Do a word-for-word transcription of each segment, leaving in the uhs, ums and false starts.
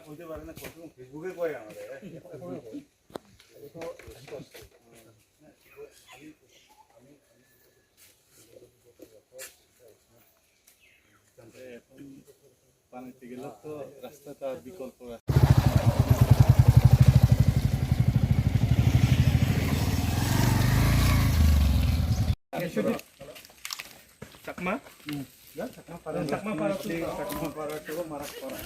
বলতে পারে না, কত Facebook-এ কয় আমারে। এখন বানাইতে গেলে তো রাস্তাটা বিকল্প রাস্তা। চাকমা? হুম। চাকমা পারা। চাকমা পারা তো। চাকমা পারা তো মারাক পারা।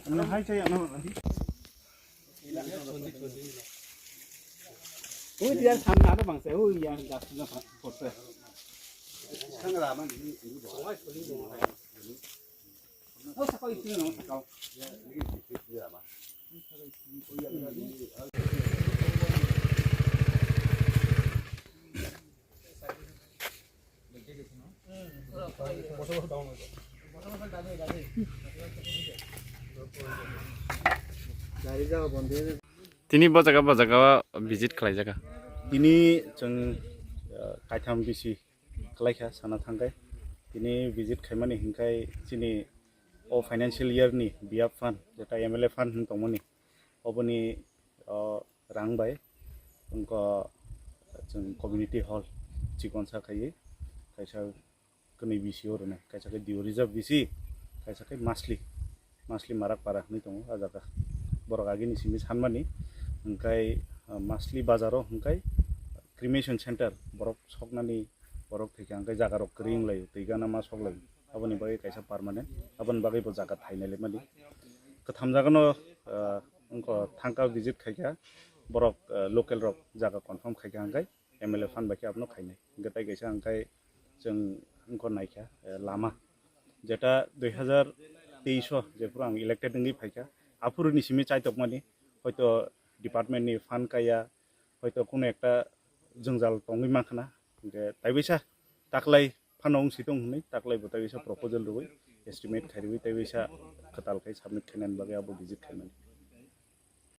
Ano hai chai ano. Ui, dia samna ada bangsa, ui, yang gas na porte. Sangra man. Oh, sakau itu no, sakau. Tini bo jaga, bo jaga visit khlai jaga. Tini chwng, uh, kaitham bisi khlai kha sana thangkai. Tini visit khaimani hinkai chini o financial year ni B F fund, jeta M L A fund hin tongmani, oboni, uh, rang bai wngkha chwng community hall chikonsa khaiwi kaisa kwnwi bisi o rwnai, kaisa khe Dio Reserve bisi, kaisa khe Masli, Masli Marak Para hinwi tongo a jaga. Borok agini simi sanmani hwnkhe, ah, Masli bazaro hwnkhe cremation center borok soknani borok thwikha hwnkhe jaga rok kwrwi wnglaio, twi gana ma soklaio. Aboni bagwi kaisa permanent, aboni bagwi bo jaga thainai lemani. Kwtham jagano, ah, wngkha thangka visit khaikha, borok, ah, local rok jaga confirm khaikha hwnkhe M L A fund bai khe abono khainai. Hwnkhe tai kaisa hwnkhe chwng wngkha naikha, eh, lama. Jeta dui hazar teis o jephuru ang elected wngwi phaikha, aphuruni simi chaitokmani, hoito department ni fund kaya, hoito kuno ekta jwngjal tongwi mankha na, hwnkhe taibaisa taklai phano wngsi tong hwnwi taklai bo taibaisa proposal rwui estimate khairwi taibaisa kwtal khai submit khainani bagwi abo visit khaimani.